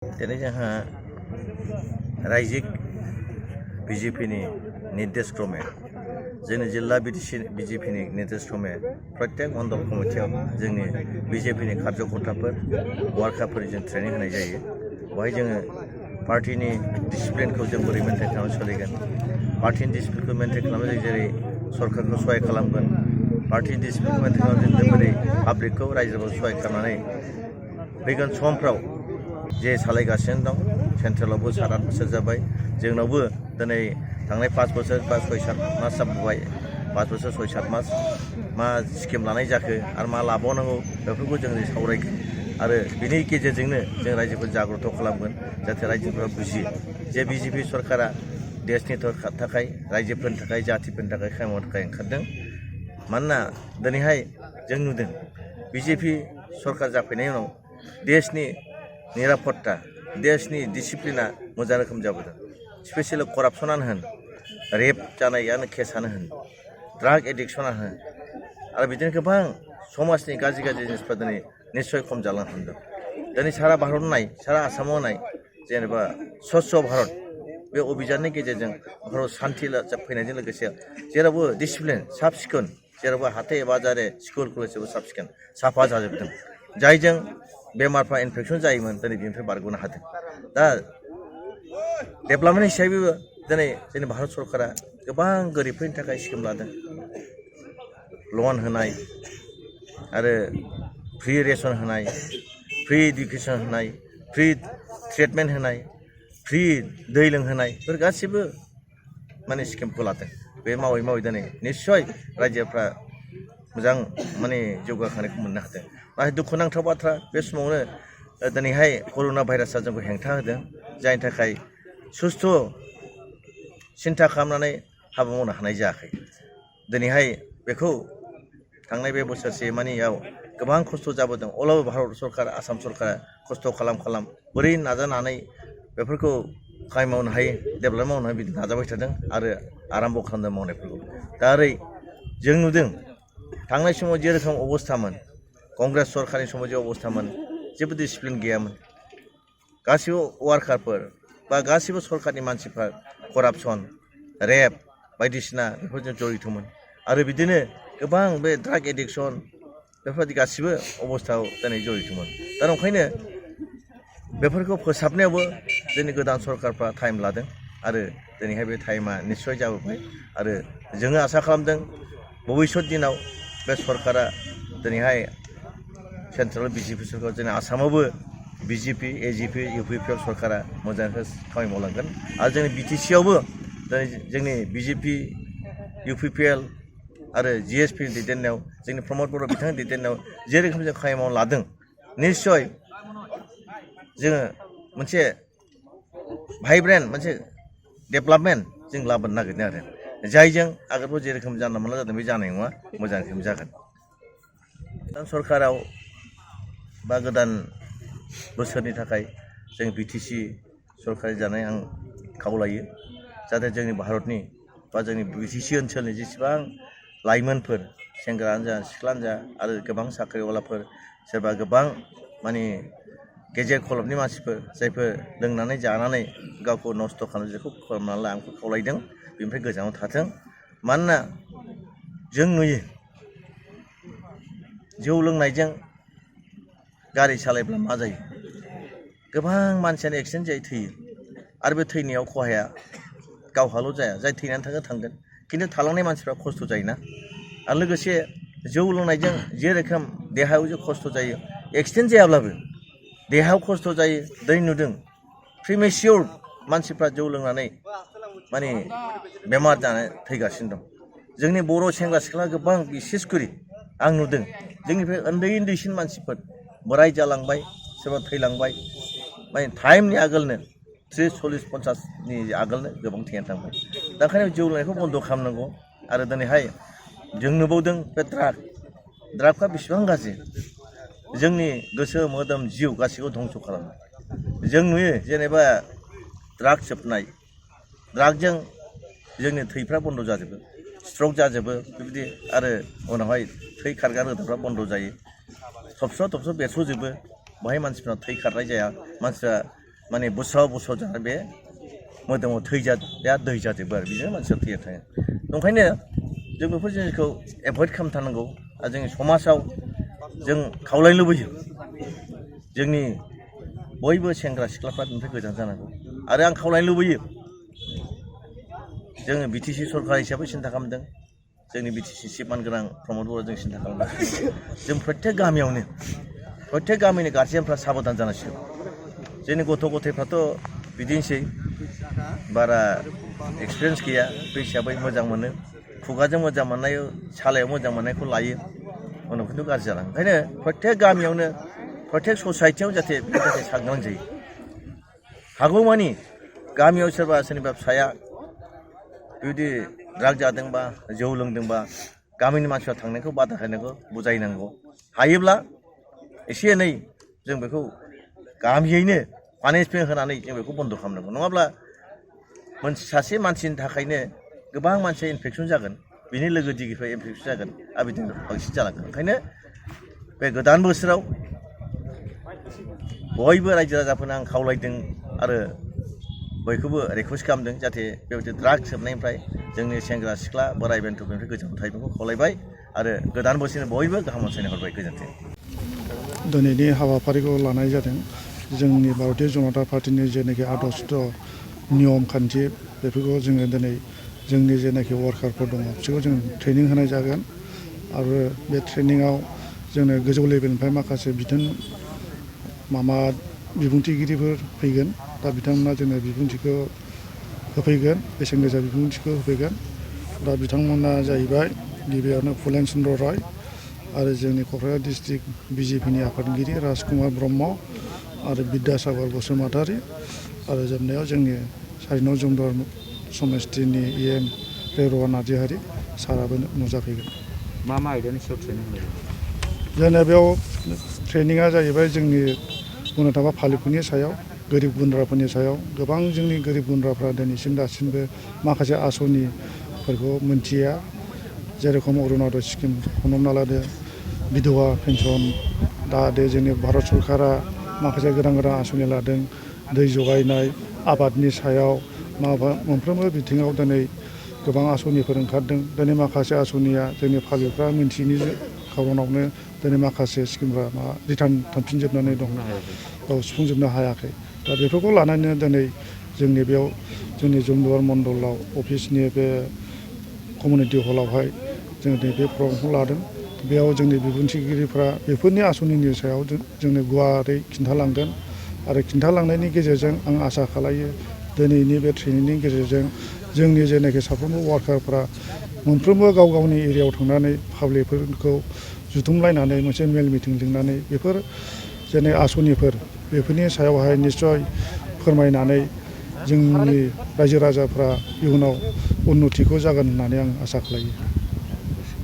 दिनै जोंहा रायजिक बिजेपिनि निर्देश क्रमे जोंनि जिल्ला बिजेपिनि निर्देश क्रमे प्रत्येक मण्डल कमिटियाव जोंनि बिजेपिनि कार्यकर्ताफोर वार्कारफोरनि जों ट्रेनिं होनाय जायो। बेवहाय जोङो पार्टिनि डिसिप्लिनखौ जों बोरै मेनटेन खालामना सोलिगोन, पार्टिनि डिसिप्लिनखौ मेनटेन खालामनो जों जेरै सरकारखौ सहाय खालामगोन, पार्टिनि डिसिप्लिनखौ मेनटेन खालामनो जों बोरै पाब्लिकखौ रायजोफोरखौ सहाय खालामनानै फैगोन समफ्राव जे सालायगासिनो दं सेन्ट्रेलावबो 7-8 बोसोर जाबाय, जोंनावबो दिनै थांनाय 5 बोसोर बा 6-7 मास जाबोबाय, 5 बोसोर 6-7 मास मा स्किम लानाय जाखो आरो मा लाबावनांगौ बेफोरखौ जों सावरायगोन आरो बिनि गेजेरजोंनो जों रायजोफोर जाग्रत खालामगोन जाहाथे रायजोफोरा बुजियो जे बिजेपि सरकारा देशनि थाखाय रायजोफोरनि थाखाय जातिफोरनि थाखाय खामानि थाखाय ओंखारदों। मानोना दिनैहाय जों नुदों बिजेपि सरकार जाफैनायनि उनाव देशनि निरापत्ता, देशनि डिसिप्लिना मोजां रोखोम जाबोदों। स्पेसियेलि करापसनानो होन, रेप जानायानो केसानो होन, ड्राग एडिक्सनानो होन आरो बिदिनो गोबां समाजनि गाज्रि जिनिसफ्रा दिनै निस्सय खम जालांनो हमदों। दिनै सारा भारत नाय, सारा आसामाव नाय, जेनेबा स्वच्छ भारत बे अभियाननि गेजेरजों भारत सान्थि फैनायजों लोगोसे जेरावबो डिसिप्लिन, साब सिखोन, जेरावबो हाथाइ बाजारे स्कुल कलेजआवबो साब सिखोन साफा जाजोबदों, जायजों बेमारफ्रा इनफेकसन जायोमोन दिनै बेनिफ्राय बारग'नो हादों। दा डेभेलपमेन्ट हिसाबैबो दिनै जोंनि भारत सरकारा गोबां गोरिबफोरनि थाखाय स्किम लादों, लन होनाय आरो फ्रि रेसन होनाय, फ्रि इडुकेसन होनाय, फ्रि ट्रिटमेन्ट होनाय, फ्रि दै लोंहोनाय, बेफोर गासैबो माने स्किमखौ लादों। बे मावै मावै दिनै निस्सय रायजोफ्रा मोजां माने जौगाखांनायखौ मोननो हादों। नाथाय दुखुनांथाव बाथ्रा बे समावनो दिनैहाय कर'ना भाइरासआ जोंखौ हेंथा होदों, जायनि थाखाय सुस्थ' सिन्था खालामनानै हाबा मावनो हानाय जायाखै। दिनैहाय बेखौ थांनाय बे बोसोरसे मानियाव गोबां खस्थ' जाबोदों। अब्लाबो भारत सरकार, आसाम सरकारा खस्थ' खालाम बोरै नाजानानै बेफोरखौ खामानि मावनो हायो, डेभेलप मावनो हायो बिदि नाजाबाय थादों आरो आराम्भ खालामदों मावनायफोरखौ। दा ओरै जों नुदों थांनाय समाव जेरोखोम अबस्थामोन, कंग्रेस सरकारनि समाव जे अबस्थामोन, जेबो डिसिप्लिन गैयामोन, गासिबो वार्कारफोर बा गासिबो सरकारनि मानसिफ्रा करापसन, रेप बायदिसिना बेफोरजों जड़ितमोन आरो बिदिनो गोबां बे ड्राग एडिक्सन बेफोरबायदि गासिबो अबस्थायाव दिनै जड़ितमोन। दा ओंखायनो बेफोरखौ फोसाबनायावबो जोंनि गोदान सरकारफ्रा टाइम लादों आरो दिनैहाय बे टाइमा निस्सय जाबोबाय आरो जोङो आसा खालामदों भबिष्यत दिनाव बे सरकारा दिनैहाय सेन्ट्रेल बिजेपि सरकार जोंनि आसामावबो बिजेपि, एजिपि, इउपिपिएल सरकारा मोजाङै खामानि मावलांगोन आरो जोंनि बिटिसिआवबो दिनै जोंनि बिजेपि, इउपिपिएल आरो जिएसपि दैदेननायाव जोंनि प्रमद बर' बिथांनि दैदेननायाव जेरोखोम जों खामानि मावनो लादों, निस्सय जोङो मोनसे भाइब्रेन्ट मोनसे डेभेलपमेन्ट जों लाबोनो नागिरदों आरो जायजों आगोलाव जेरोखोम जानला मोनला जादों बे जानाय नङा, मोजां रोखोम जागोन। गोदान सरकाराव बा गोदान बोसोरनि थाखाय जों बिटिसि सरकारि जानाय आं खावलायो जाहाथे जोंनि भारतनि बा जोंनि बिटिसि ओनसोलनि जेसेबां लाइमोनफोर, सेंग्रायानो जा सिख्लायानो जा आरो गोबां साख्रिआवलाफोर, सोरबा गोबां माने गेजेर खलबनि मानसिफोर जायफोर लोंनानै जानानै गावखौ नस्थ' खालामनानै आंखौ खावलायदों बेनिफ्राय गोजानाव थाथों। मानोना जों नुयो जौ लोंनायजों गारि सालायब्ला मा जायो, गोबां मानसियानो एक्सिडेन्ट जायो, थैयो आरो बे थैनायाव खहाया गावहाल' जाया, जाय थैनानै थांगोन खिन्थु थालांनाय मानसिफ्रा खस्थ' जायोना। आरो लोगोसे जौ लोंनायजों जेरोखोम देहायाव जे खस्थ' जायो, एक्सिडेन्ट जायाब्लाबो देहायाव खस्थ' जायो। दै नुदों प्रिमेचियर मानसिफ्रा जौ लोंनानै माने बेमार जानानै थैगासिनो दं। जोंनि बर' सेंग्रा सिख्ला गोबां बिसेसकरि आं नुदों जोंनिफ्राय उन्दैसिन मानसिफोर बोराय जालांबाय, सोरबा थैलांबाय, माने टाइमनि आगोलनो 30-40-50नि आगोलनो गोबां थैनानै थांबाय। दा ओंखायनो जौ लोंनायखौ बन्द' खालामनांगौ आरो दिनैहाय जों नुबावदों बे ड्रागफ्रा बेसेबां गाज्रि जोंनि गोसो मोदोम जिउ गासैखौबो धंस' खालामो। जों नुयो जेनेबा ड्राग सोबनाय, ड्रागजों जोंनि थैफ्रा बन्द' जाजोबो, स्ट्रक जाजोबो बेबायदि आरो उनावहाय थै खारग्रा रोदाफ्रा बन्द' जायो, थबस्र' बेरस'जोबो, बाहाय मानसिफ्रा थै खारनाय जाया, मानसिफ्रा माने बुसाव जानाय बे मोदोमाव दै जाजोबो आरो बेजों मानसिया थैया थाङो ओंखायनो जों बेफोर जिनिसखौ एभयड खालामथारनांगौ आरो जोंनि समाजाव जों खावलायनो लुबैयो जोंनि बयबो सेंग्रा सिख्लाफ्रा बेनिफ्राय गोजान जानांगौ आरो आं खावलायनो लुबैयो जोङो बिटिसि सरकार हिसाबै सिन्था खालामदों जोंनि बिटिसि चिफ मानगोनां प्रमद बर'आ जों सिन्था खालामगासिनो जों प्रत्येक गामिनि गार्जियानफ्रा साबधान जानांसिगौ जोंनि गथ' गथायफ्राथ' बिदिनोसै बारा एक्सपिरियेन्स गैया बे हिसाबै मोजां मोनो खुगाजों मोजां मोननाय सालायाव मोजां मोननायखौ लायो उनाव खिन्थु गाज्रि जालाङो ओंखायनो प्रत्येक गामियावनो प्रत्येक ससाइटियाव जाहाथे बेनि थाखाय सांग्रां जायो हागौमानि गामियाव सोरनिबा फिसाया बेबायदि ड्राग जादोंबा जौ लोंदोंबा गामिनि मानसिफ्रा थांनायखौ बादा होनायखौ बुजायनांगौ हायोब्ला एसे एनै जों बेखौ गामियैनो पानिशमेन्ट होनानै जों बेखौ बन्द' खालामनांगौ नङाब्ला सासे मानसिनि थाखायनो गोबां मानसिया इनफेकसन जागोन बिनि लोगो दिगिफ्रा इनफेकसन जागोन आरो बिदिनो बांसिन जालांगोन ओंखायनो बे गोदान बोसोराव बयबो रायजो राजाफोरनो आं खावलायदों आरो बयखौबो रिकुवेस्ट खालामदों जाहाथे बेबायदि ड्राग्स सोबनायनिफ्राय जोंनि सेंग्रा सिख्ला बोराय बेन्थ'फोरनिफ्राय गोजानाव थाहैनायखौ खावलायबाय आरो गोदान बोसोरनि बयबो गाहाम हामलायनाय हरबाय गोजोन्थों दिनैनि हाबाफारिखौ लानाय जादों जोंनि भारतीय जनता पार्टीनि जेनाखि आदर्श नियम खान्थि बेफोरखौ जोङो दिनै जोंनि जेनाखि वार्कारफोर दङ बिसोरखौ जों ट्रेनिं होनाय जागोन आरो बे ट्रेनिंआव जोंनो गोजौ लेभेलनिफ्राय माखासे बिबुंथिगिरिफोर फैगोन दा बिथांमोना जोंनो बिबुंथिखौ होफैगोन बेसेन गोसा बिबुंथिखौ होफैगोन दा बिथांमोना जाहैबाय गिबियावनो फुलेन चन्द्र राय आरो जोंनि क'क्राझार डिस्ट्रिक्ट बिजेपिनि आफादगिरि राजकुमार ब्रह्म आरो बिद्यासागर बसुमतारी आरो जोबनायाव जोंनि 4 नं जमदुवार समस्तिनि EM रेर'आ नार्जिहारि साराबो नुजाफैगोन मा आयदानि सायाव ट्रेनिं होयो जोंना बेयाव ट्रेनिंआ जाहैबाय जोंनि बुंनो थाङोबा फालिफोरनि सायाव गोरिब गुन्द्राफोरनि सायाव गोबां जोंनि गोरिब गुन्द्राफ्रा दिनैसिम दासिमबो माखासे आसनिफोरखौ मोनथिया जेरेखम अरुण'दय स्किम हमना लादो बिधवा पेन्सन दा जोंनि भारत सरकारा माखासे गोदान आसनि लादों दै जगायनाय आबादनि सायाव मोनफ्रोमबो बिथिङाव दिनै गोबां आसनिफोर ओंखारदों दिनै माखासे आसनिया जोंनि फालिफ्रा मिन्थियैनि खार'नावनो दिनै माखासे स्किमफ्रा रिटार्न थांफिनजोबनानै दं सुफुंजोबनो हायाखै दा बेफोरखौ लानानै दिनै जोंनि बेयाव जोंनि जमदुवार मण्डलाव अफिसनि बे कमिउनिटि हलावहाय जों बे प्रग्रामखौ लादों बेयाव जोंनि बिबुंथिगिरिफ्रा बेफोरनि आसनिनि सायाव जोंनो गुवारै खिन्थालांगोन आरो खिन्थालांनायनि गेजेरजों आं आसा खालायो दिनैनि बे ट्रेनिंनि गेजेरजों जोंनि जेनाखि साफ्रोमबो वार्कारफ्रा मोनफ्रोमबो गाव गावनि एरियायाव थांनानै पाब्लिकफोरखौ जुथुमलायनानै मोनसे मेल मिटिं लिंनानै बेफोर जेने आसनिफोर बेफोरनि सायावहाय निस्सय फोरमायनानै जोंनि रायजो राजाफ्रा इयुनाव उन्नतिखौ जागोन होननानै आं आसा खालायो